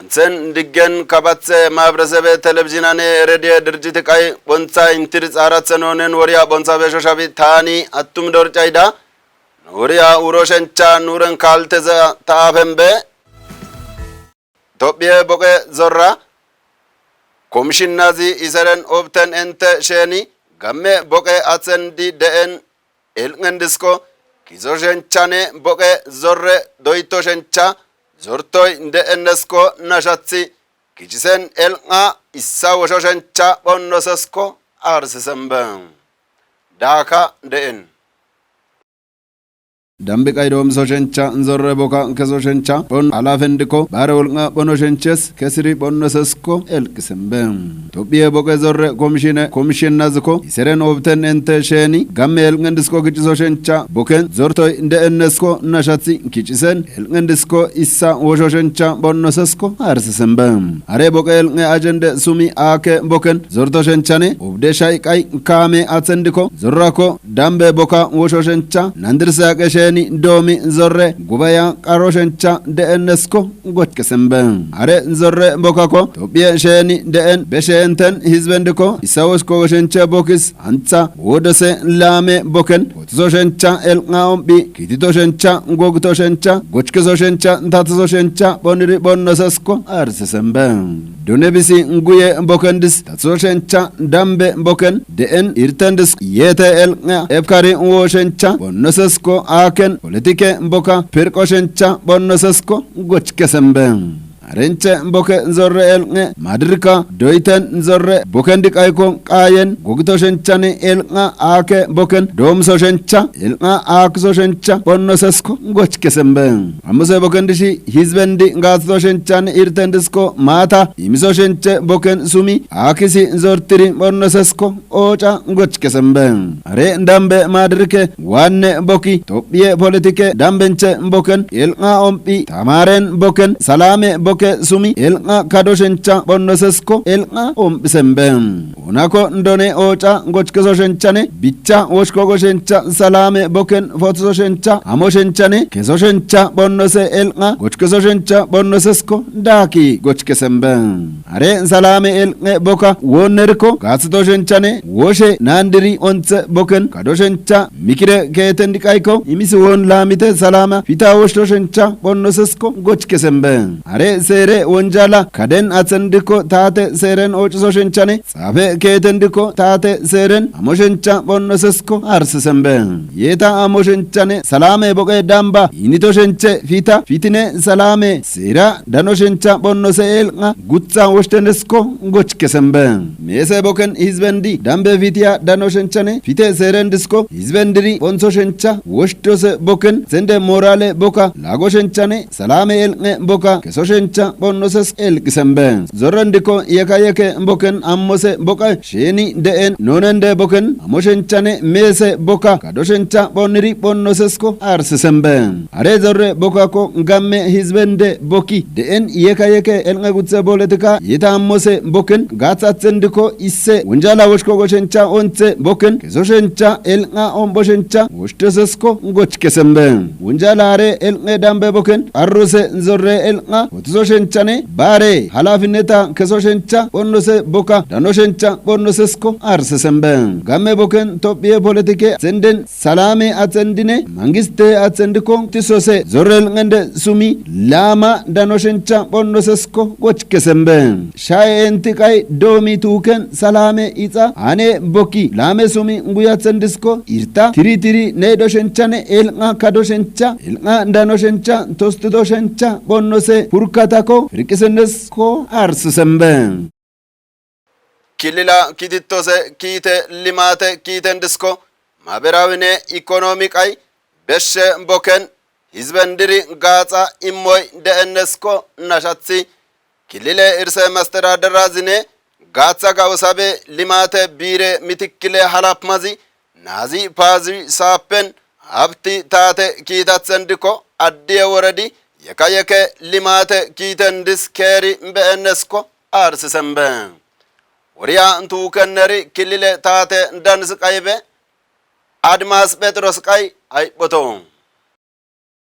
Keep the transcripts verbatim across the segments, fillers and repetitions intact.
Intsen diggen kabatse maabiresebe telebizhinanne rediye dirjiti k'ay bontsa inttiri s'aaratse noonen woriyaa bontsa beeshoshabi taani attum dorccayda nu woriyaa uroshenchcha nuuren kaalteza ta afen be. Toophphiyaa boqe zorra komishinnazi iseren obten intte sheni gamme boqe atsendi de'en elng'en disko kizoshenchane boqe zorre doytoshencha zortoy de'ennesko nashathi kichisen elng'a issa woshoshencha phonnosesko arsisembe daaka de'en. Dambi k'ay doomisoshencha zorre boka kesoshencha phon alaafendikko bare wolq'a phonoshenches kesiri phonnosesko elqisembe. Tophiye boqe zorre komishine komishinnaziko iseren obten ente sheni gamme elqen disko kicisoshencha boken zortoy de'ennesko nashathi kicisen elqen disko issa woshoshencha phonnosesko arsisembe. Are boqe elqe ajende sumi aake boken zortoshenchane obde shayqay kaame atsendiko zorrako dambe boka woshoshencha nandirsa aqe sheni doomi zorre gubaya qaroshencha de'ennesko gochkesembe. Are zorre bokako tophiye sheni de'en beshe enten hizbendiko issa wosko goshenche bokis antsa wodose laame boken otososhencha elq'a ombi kititoshencha gogitoshencha gochkesoshencha tatasoshencha boniri bonnosesko arsisembe. Dune bisi guye bokendis tatasoshencha dambe boken de'en irtendis yete elq'a epkari woshencha bonnosesko aken politike boka pirqoshencha bonnosesko gochkesembe. Arenche boke zorre elq'e madirka doyten zorre bokendi qayko qayen gogitoshenchani elq'a aake boken doomsoshencha elq'a aakisoshencha bonnosesko gochkesembe. Ammose bokendishi hizbendi gaatitoshenchani irtendisko maata imisoshenche boken sumi aakisi zortiri bonnosesko ooca gochkesembe. Are dambe maadirike waanne boki tophiye politike dambenche boken elq'a ompi tamaren boken salame boke sumi elq'a kadoshencha bonnosesko elq'a ompisembe. Unako done ooca gochkesoshenchane bicha woshko goshencha salame boken fotososhencha amoshenchane kesoshencha bonnose elq'a gochkesoshencha bonnosesko daaki gochkesembe. Are salame elq'e boka wonneriko gatsitoshenchane woshe nandiri ontse boken kadoshencha mikire keetendiqayko imisi won laamite salama fita woshtoshencha bonnosesko gochkesembe. Are seere wonjala kaden atsendiko taate seeren oochisoshenchane xaafe keetendiko taate seeren amoshencha bonnosesko arsisembe. Yeta amoshenchane salame boqe damba initoshenche fita fitine salame seera danoshencha bonnose elq'a gutsa woshtendesko gochkesembe. Meese boken hizbendi dambe fitiya danoshenchane fite seerendisko hizbendiri bonsoshencha woshtose boken sende morale boka lagoshenchane salame elq'e boka kesoshencha bonnoses elqisembe. Zorrendiko yeka yeke boken ammose boka sheni de'en nonende boken amoshenchane meese boka kadoshencha bonniri bonnosesko arsisembe. Are zorre bokako gamme hizbende boki de'en yeka yeke elq'e gutse boletika yeta ammose boken gatsatsendiko isse wonjala woshko goshencha ontse boken kesoshencha elq'a omboshencha woshtesesko gochkesembe. Wonjala are elq'e dambe boken arrose zorre elq'a otososhenchane bare halafineta kesoshencha bonnose boka danoshencha bonnosesko arsesembe. Gamme boken tophiye politike senden salame atsendine mangiste atsendiko tisose zorre elq'ende sumi laama danoshencha bonnosesko gochkesembe. Shaye enti k'ay doomi tuuken salame ixa ane boki laame sumi guyatsendisko irta tiri tiri needoshenchane elq'a kadoshencha elq'a danoshencha tostidoshencha bonnose purkatako pirqisendesko arsisembe. Kilila kitittose kiite limate kiiten disko maaberawinne ikonomi k'ay beshshe boken hizben diri gaaxa immoy de'ennesko nashathi kilile irse mastedadera zine gaatha gawusabe limate biire mitikkile halapmazi naazi paazi saappen habti taate kiitathen dikko addiye woredi yeka yeke limate kiiten dis keeri be'ennesko arsisembe. Woriya tuukenneri kilile taate danis qaybe admas phexros qay ayphoto.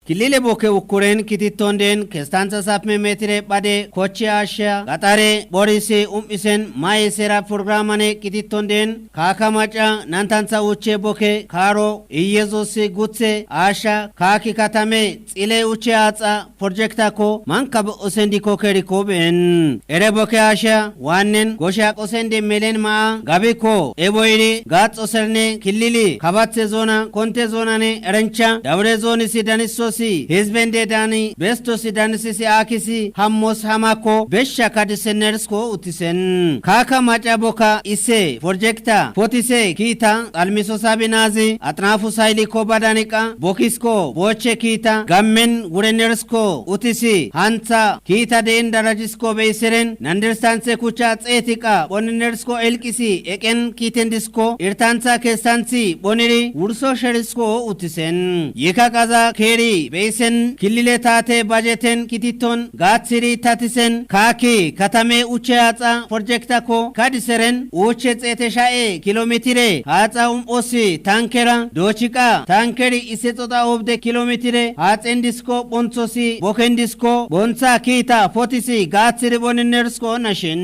Kilile boke ukkuren kititton den kestansa sapme metire bade kochi asha gatare borisi um'isen maye sera programane kititton den kaka maca nantansa uche boke karo iyesus gutse asha kaki katame xile uche axa projektako manka be osendiko keriko ben. Ere boke asha wannen gosha qosende melen ma'a gabiko eboyri gatso serne kilili kabatse zona konte zonane erencha dabure zoni sidanisosi hizbende dani bestosi danisisi akisi hammos hamako besha kadisenersko utisen. Kaka maca boka ise projekta potise kita almiso sabinazi atrafu sayliko badanika bokisko boche kita gammen wurenersko utisi hantsa kiita de'en darajisko beyseren nandirstantse kucha xeeti qa boninersko elqisi eqen kiitendisko irtantsa kestanthi boniri wurso sherisko utisen. Yika qaza keeri beysen kilile taate bajeten kititon gaaththiri tatisen kaaki katame uche axa porjektako kadiseren uche xeete sha'e kilometire haaxa um'osi tankera doochiqa tankeri ise xota obde kilometire haaxendisko bonthosi bokendisko bontha kiita potisi gaaththiri boninnersko nashin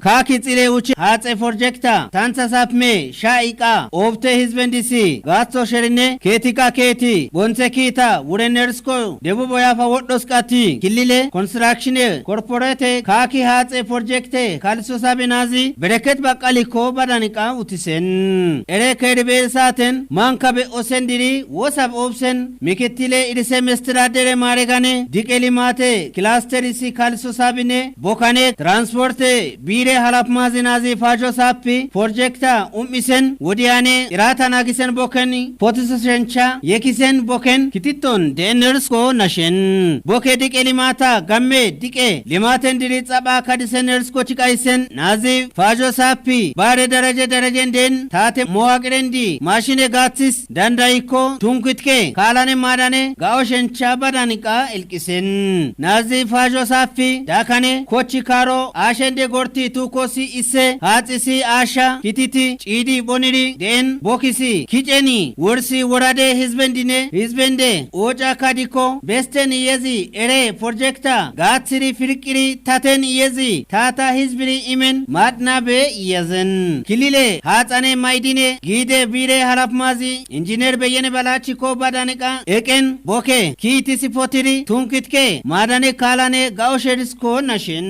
kaaki xire uchi haaxe porjekta tantha sapme sha iqa obte hizbendisi gaatho sherinne keetika keeti bonthe kiita wurennersko debubo yafa wodhos qati kilile konstrakshine korporete kaaki haaxe porjekte kaliso sabinazi bereket baqqalikko badaniqa utisen. Ere keeribe saaten mankabe osendiri wosab obsen mikitile irise mestiradere maaregane diqe limate kilasterisi kaliso sabine bokane transporte biire halap mazinazi fajo sappi porjekta um'isen wodiyane irata nagisen boken potiso shencha yekisen boken kititton de'enersko nashen boke diqe limata gamme diqe limaten diri xaba kadisenersko chikaysen nazi fajo sappi bare daraje darajen den tate mowaqirendi mashine gathis dandayikko tunkitke kaalane maadane ga'o shencha badanika elqisen nazi fajo sappi dakane kochi karo ashende gorti tukosi isse haaxisi asha kititi ciidi boniri den bokisi kiceni worsi worade hizbendine hizbende oca kadiko besten yezi ere porjekta gaathiri firqiri taten yezi tata hizbiri imen madnabe yezen kilile haaxane maydine giide biire halapmazi injiner beyene balachiko badaniqa eqen boke kiitisi potiri tunkitke maadane kaalane ga'o sherisko nashin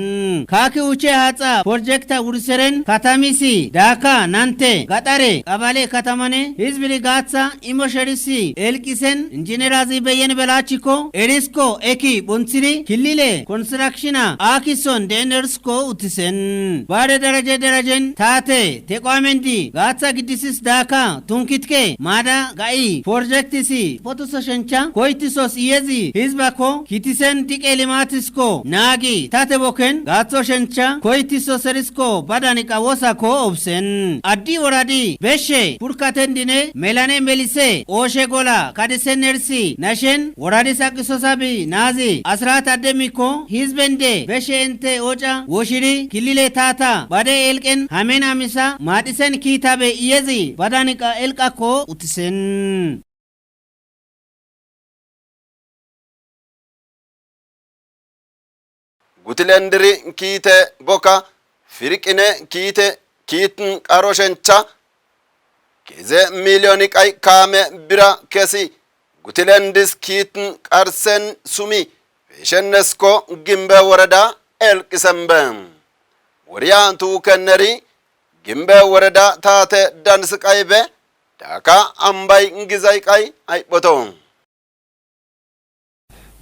kaaki uche haaxa porjekta wurseren katamisi daaka nante gaxare qabale katamane hizbiri gaatha imo sherisi elqisen injinerazi beyene balachiko erisko eki bonthiri kilile konstrakshina akison denersko utisen bare daraje darajen tate teqoamendi gaatha gidisis daaka tunkitke maada ga'i porjektisi potuso shencha koytisos iyezi hizbakko kitisen diqe limatisko naagi tate boken gaatho shencha koytisos erisko badaniqa wosako obsen addi woradi beshe purkatendine melane melise ooshe gola kadisenersi nashen woradi saqisosabi naazi asrat addemikko hizbende beshe ente oca woshiri kilile tata bade elqen hamen amisa maadisen kiitabe iyezi badaniqa elqakko utisen. Gutilendiri kiite boka firqine kiite kiitin qaroshencha keze miliyoni qay kaame bira kesi gutilendis kiitin qarsen sumi peeshennesko gimbe woreda elqisembe woriya tuukenneri gimbe woreda taate dansiqaybe daaka ambay gizay qay ayphoto.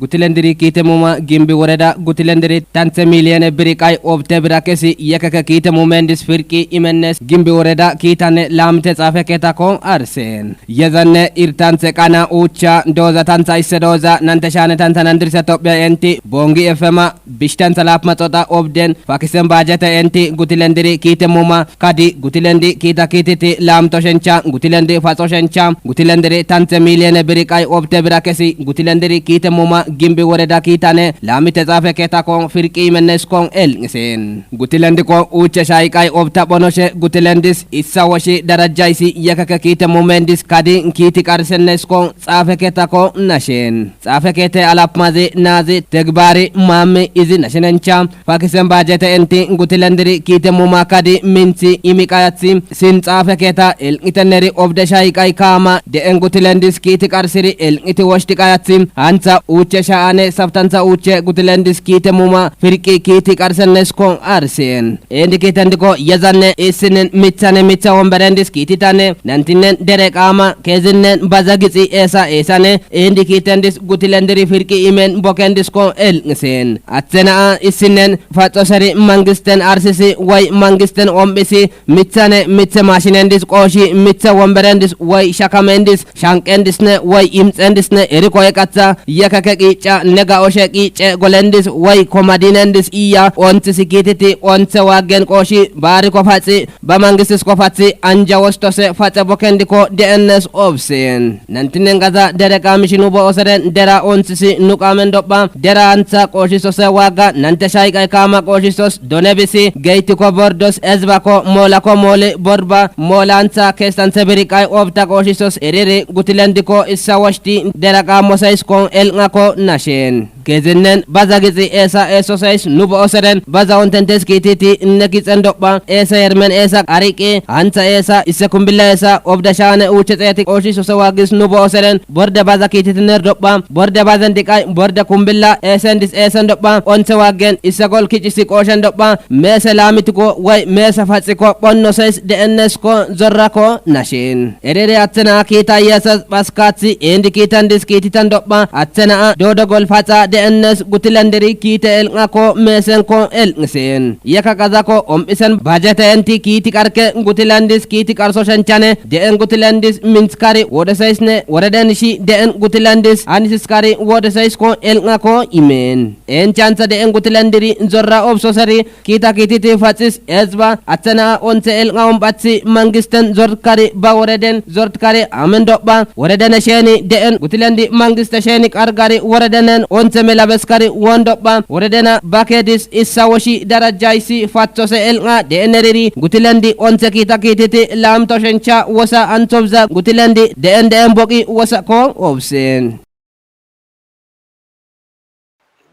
Gutilendiri kiite muma gimbi woreda gutilendiri tantse miliyene biri qay obte bira kesi yekeke kiite mumendis firqi imennes gimbi woreda kiitanne laamte xaafe keetako arsen yezanne irtantse qana uucha dooza tantsa isse dooza nante shaane tantsa nandirsa tophiya enti bongi efema bishtansa laapuma xoxa obden fakisen baajete enti gutilendiri kiite muma kadi gutilendi kiita kiititi laamtoshencha gutilendi faxoshencha gutilendiri tantse miliyene biri qay obte bira kesi gutilendiri kiite muma Gimbi woreda kiitane laamite xaafe keetako firqqi imenneskon elq'isen. Gutilendiko uuche shaayiqay obta phonoshe Gutilendis issa woshi darajjaisi yekeke kiite mumendis kadi kiiti qarsenneskon xaafe keetako nashen. Xaafe keete alapmazi naazi tegbaari maammi izi nashenencha Pakisen baajete enti gutilendiri kiite muma kadi minthi imiqayatsi sin xaafe keeta elq'itenneri obde shaayiqay kaama de'en gutilendis kiiti qarsiri elq'iti woshti qayatsi hantha uuche sha'ane sabtantha uuche gutilendis kiite muma firqi kiiti qarsenneskon arsiyen. Endi kiitendiko yezanne issinen mithane mitha womberendis kiititane nantinen dere qaama keezinnen baza gixi eesa eesane endi kiitendis gutilendiri firqi imen bokendiskon elq'isen. Atse na'a issinen faxoseri mangisten arsisi woy mangisten om'isi mithane mithe mashinendis qooshi mithe womberendis woy shakamendis shanqendisne woy imxendisne eriko eqatha yekeke qiicca nega oshe qiicce golendis woy komadinendis iya onthisi kiititi onthe waaggen qooshi baariko faxi ba mangistis kofathi anja wostose faxe bokendiko de'ennes obsin. Nantinen gaza dere qaamishi nu bo'oseren dera onthisi nu qaamen dopha dera antha qooshisose waagga nante shayqay kaama qooshisos donebisi geytiko bordos ezbako moolako mooli borba moolantha keessanthe biriqay obta qooshisos eriri gutilendiko issa woshti dera qaammosayskon elq'ako nashin. Keezinnen baza gixi eesa eesosays nu bo'oseren baza ontentes kiititi inne kixen dopha eesa yermen eesa qariqi hantha eesa isse kumbilla eesa obda shaane uuche xeeti qooshi sose waagis nu bo'oseren borde baza kiititi ner dopha borde bazen diqay borde kumbilla eesendis eesen dopha onthe waaggen isse gol kicisi qooshen dopha meese laamitiko way meesa faxiko phonnosays de'ennesko zorrako nashin. Erere athena kiita yeesas phaskaathi endi kiitandis kiititan dopha athena doodo golfaxa de'ennes gutilanderi kiite elq'ako meesenko elq'isen yeka qazako om'isen bajete enti kiiti qarke gutilandis kiiti qarso shanchane de'en gutilandis minthkari wodesaysne woredenshi de'en gutilandis anisiskari wodesaysko elq'ako imen enchantha de'en gutilandiri zorra obsoseri kiita kiititi faxis ezba athena onthe elqa omb'athi mangisten zortkari ba woreden zortkari amen dopha woredene sheni de'en gutilendi mangiste sheni qargari woredenen onthe melabeskari won dopha woredena ba kedis issa woshi darajjaysi fathose elqa de'eneriri gutilendi onthe kiita kiititi laamto shencha wosa anthobza gutilendi de'en de'en boqi wosa ko obsen.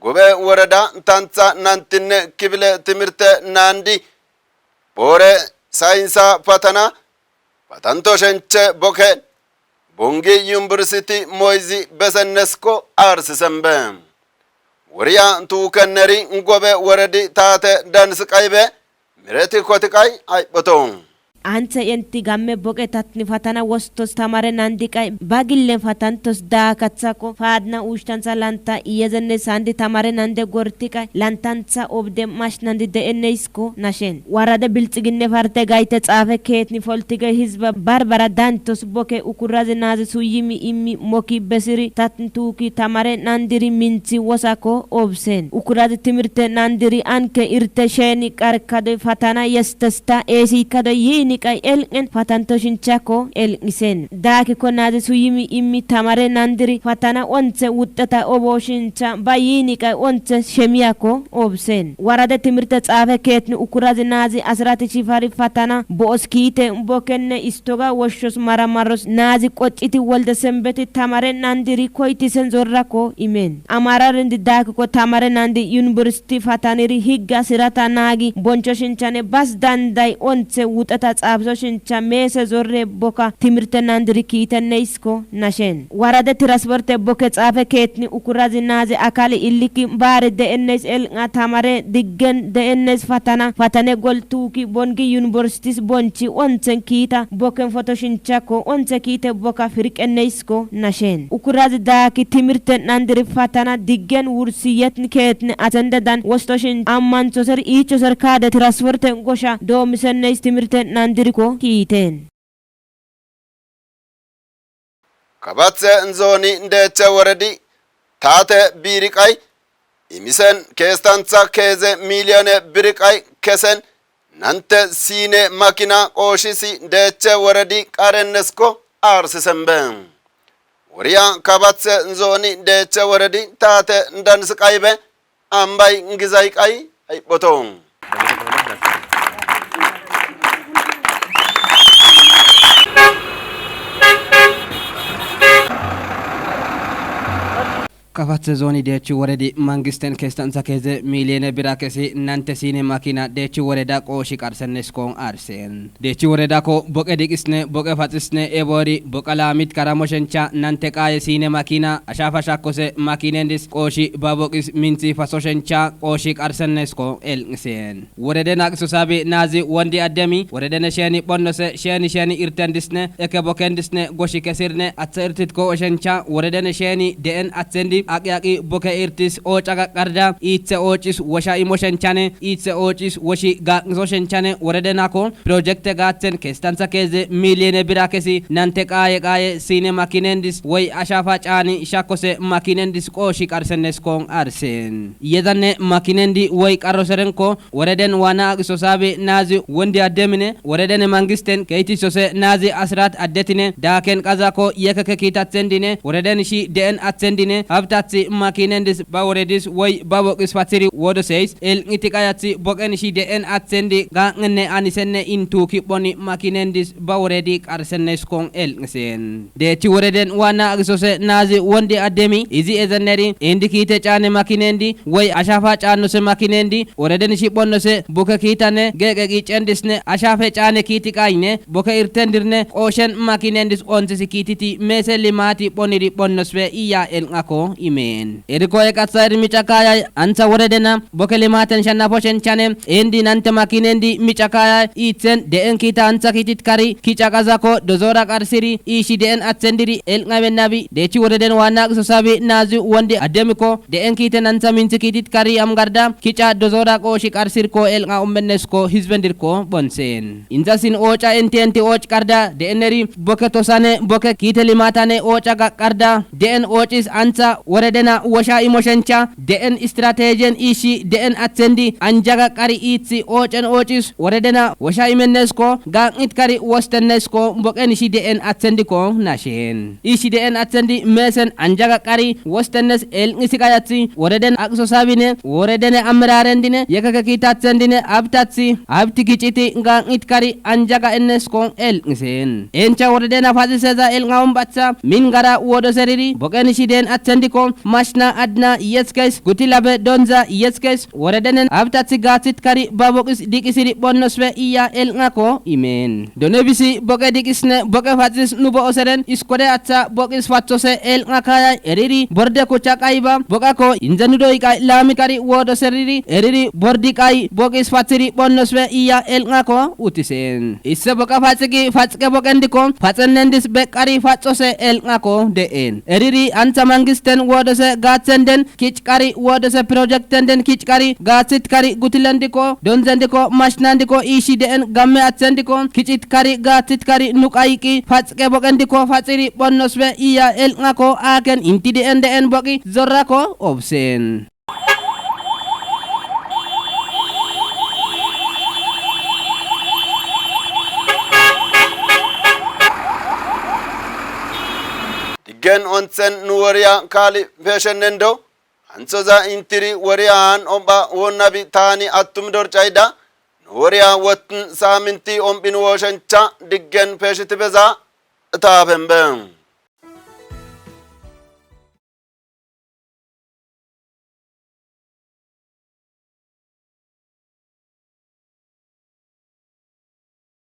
Gobe woreda tantha nantinne kibile timirte naandi boore sayinsa patana patanto shenche boke bongi yunbursiti moyzi besennesko arsisembe. Woriya tuukenneri gobe woredi taate dansi qaybe mireti koti qay ayp'oto. Anthe enti gamme boqe tatni fatana wostos tamare nandi qay ba gillen fatantos daakathako faadna ushtansa lanta iyezenne sandi tamare nande gorti qay lantantha obde mash nandi de'enneysko nashen. Warade bilxiginne parte gayte xaafe keetni foltige hizba barbara dantos boke ukurazi naazi suyimi immi moki besiri tatni tuuki tamare nandiri minthi wosako obsen. Ukurazi timirte nandiri anke irte sheni qarkadoy fatana yestesta eesikkadoy yiini qay elq'en fatanto shinchako elq'isen. Daakikko naazi suyimi immi tamare nandiri fatana onthe wuxxeta obo shincha ba yiini qay onthe shemiyakko obsen. Warade timirte xaafe keetni ukurazi naazi asirati shifari fatana bo'os kiite bokkenne istoga woshshos maramaros naazi qocciti wolde sembeti tamare nandiri koytisen zorrakko imen. Amararendi daakikko tamare nandi yunibersiti fataniri higga sirata naagi boncho shinchane bas danday onthe wuxeta xaafiso shincha meese zorre bokka timirte nandiri kiitenneysko nashen. Warade tirasporte bokke xaafe keetni ukurazi naazi akali illiki baari de'enneys elq'a tamare diggen de'enneys fatana fatane gol tuuki bongi yunibersitis bonchi onthen kiita bokken foto shinchakko onthe kiite bokka firqenneysko nashen. Ukurazi daaki timirten andiri fatana diggen wursi yetni keetni asendedan wostoshin ammanthoseri iichoser kaade tirasporten gosha doomisenneys timirten andirikko kiiten. Kabatse nzooni ndeeche woredi taate biiriqay imisen keestantsa keeze miiliyoone biriqay kesen nante siine makina qooshisi ndeeche woredi qarennesko aarsisembe. Woriyaa Kabatse Zooni Deeche Woredi Taate Dansi Qaybe Ambbay Gizay Qay Hayphoto. Kafatse Zooni Deechi Woredi Manggisten Kestantsa Keeze Miiliyoone Bira Kesi Nante Siine Makina Deechi Woreda Qooshi Qarsennes Koon Arsen. Deechi Woredako Boqe Diqisne Boqe Faxisne Ebori Boqa Laamit Karamo Shencha Nante Qaaye Siine Makina Ashafa Shakose Makinendis Qooshi Baboqis Minti Faso Shencha Qooshi Qarsennes Koon Elqsen. Worede Naqso Sabi Naazi Wondi Addemi Woredene Sheni Bonnose Sheni Sheni Irtendisne Eke Bokendisne Goshi Kesirne Atsa Irtitko Oshencha Woredene Sheni De'en Atsendi Aqi Aqi Boke Irtis Oca Gaqarda Itse Ocis Wosha Imo Shenchane Itse Ocis Woshi Gaqso Shenchane Worede Nako Projekte Gatzen Kestantsa Keeze Miiliyoone Bira Kesi Nante Qaaye Qaaye Sine Makinendis Woy Ashafa Caani Shakose Makinendis Qooshi Qarsennes Koon Arsen. Yezanne Makinendi Woy Qarroserenko Woreden Waana Aqiso Saabi Naazi Wondi Addemine Woredene Mangisten Keytisose Naazi Asirat Addetine Daaken Qazako Yekeke Kiitatsendine Woreden Shi De'en Atsendine Habtatsi Makinendis Ba Woredis Woy Ba Boqis Fatsiri Wodo Seys El'iti Qayatsi Boqen Shi De'en Atsendi Gaan'enne Anisenne Intu Kiphoni Makinendis Ba Woredi Qarsennes Koon El'isen. Deechi Woreden Waana Agisose Naazi Wondi Addemi Izi Ezenneri Indi Kiite Caane Makinendi Woy Ashafa Caannose Makinendi Woreden Shiphonnose Buke Kiitane Geeqe Qiccendisne Ashafe Caane Kiiti Qayne Boke Irtendirne Qooshen Makinendis Ontisi Kiititi Meese Limaati Phoniri Phonnosfe Iya El'ako Imeen. Eriko Eqatsa Ermica Kaayay Antsa Woredena Boke Limaten Shannafo Shenchane Indi Nante Makinendi Mica Kaayay Iitsen De'en Kiita Antsa Kiitit Kari Kica Qazako Dozora Qarsiri Ishi De'en Atsendiri El'ngabe Nabi Deechi Woreden Waana Agiso Saabi Naazi Wondi Addemiko De'en Kiite Nantsa Minti Kiitit Kari Amgarda Kica Dozora Qooshi Qarsirko El'nga Ommennesko Hizbendirko Bonsen. Inzasin Oca Enti Enti Oc Qarda De'eneri Boke Tosane Boke Kiite Limatane Oca Gaqarda De'en Ocis Antsa Woredena Wosha Imo Shencha De'en Istratejen Ishi De'en Atsendi Anja Gaqari Iitsi Ocen Ocis Woredena Wosha Imennesko Gaan'it Kari Wostennesko Boqen Ishi De'en Atsendiko Nashen. Ishi De'en Atsendi Meesen Anja Gaqari Wostennes El'isi Qayatsi Woreden Aqiso Saabine Woredene Amerarendine Yekeke Kiitatsendine Abtatsi Abti Giciti Gaan'it Kari Anja Ga'ennesko El'isen. Encha Woredena Faziseza El'nga Ombatsa Min Gara Wodo Seriri Boqen Ishi De'en Atsendiko Mashna Adna Yetskes Gutilabe Donza Yetskes Woredenen Abtatsi Gaatsit Kari Ba Boqis Diqisiri Phonnosfe Iya El'ngako Imeen. Done Bisi Boqe Diqisne Boqe Fatzis Nu Bo'o Seren Iskode Atsa Boqis Fatsose El'nga Kayay Eriri Borde Kucha Qayba Boqako Inze Nu Doy Qay Laami Kari Wodo Seriri Eriri Bordi Qay Boqis Fatsiri Phonnosfe Iya El'ngako Utisen. Isse Boqa Fatsigi Fatsike Boqendiko Fatsennendis Beqari Fatsose El'ngako De'en. Eriri Antsa Mangisten Wodose Gaatsenden Kichqari Wodose Projektenden Kichqari Gaatsit Kari Gutilendiko Donzendiko Mashnandiko Ishi De'en Gamme Atsendiko Kichit Kari Gaatsit Kari Nu Qayki Fatsike Boqendiko Fatsiri Phonnosfe Iya El'ngako Aken Inti De'en De'en Boqi Zorrako Obsen. Diggen ontsen nu woriyaa kaali peeshennendo, antsoza inttiri woriyaa han om'a wonnabi taani attum dorc'ayda, nu woriyaa wottin saamintti om'in wooshanchcha diggen peeshitibeza etaafen be.